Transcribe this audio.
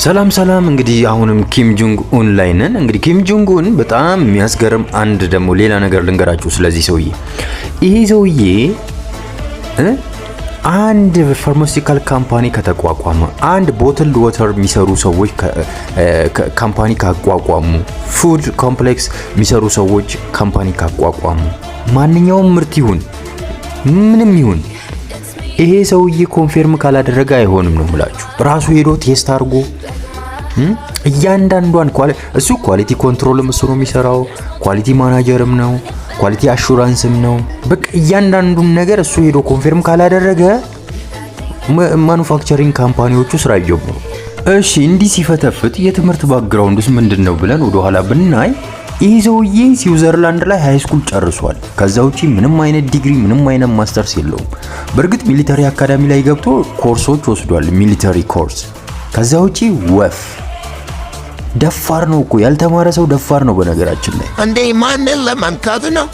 ሰላም ሰላም። እንግዲህ አሁንም ኪም ጆንግ ኡን ላይ ነን። እንግዲህ ኪም ጆንግ ኡን በጣም የሚያስገርም አንድ ደግሞ ሌላ ነገር ልንገራችሁ ስለዚህ ሰውዬ። ይሄ ሰውዬ አንድ pharmaceutical company ከተቋቋመ፣ አንድ bottled water የሚሰሩ ሰዎች company ካቋቋሙ፣ food complex የሚሰሩ ሰዎች company ካቋቋሙ፣ ማንኛውም ምርት ይሁን ምንም ይሁን ይሄ ሰውዬ confirm ካላደረገ አይሆንም ነው የምላችሁ። ራሱ ሄዶ test አድርጎ እያንዳንዷን እሱ quality control ም እሱ ነው የሚሰራው፣ quality manager ም ነው፣ quality assurance ም ነው። በቃ እያንዳንዱን ነገር እሱ ሄዶ confirm ካላደረገ manufacturing company ዎቹ ስራ አይጀምሩ። እሺ፣ እንዲህ ሲፈተፍት የትምህርት background ኡስ ምንድን ነው ብለን ወደኋላ ብናይ ይህ ሰውዬ ስዊዘርላንድ ላይ high school ጨርሷል። ከዛ ውጪ ምንም አይነት ዲግሪ፣ ምንም አይነት ማስተርስ የለውም። በእርግጥ military academy ላይ ገብቶ ኮርሶች ወስዷል፣ military course። ከዛ ውጪ ወፍ። ደፋር ነው እኮ፣ ያልተማረ ሰው ደፋር ነው በነገራችን ላይ። እንዴ፣ ማንን ለመምታት ነው?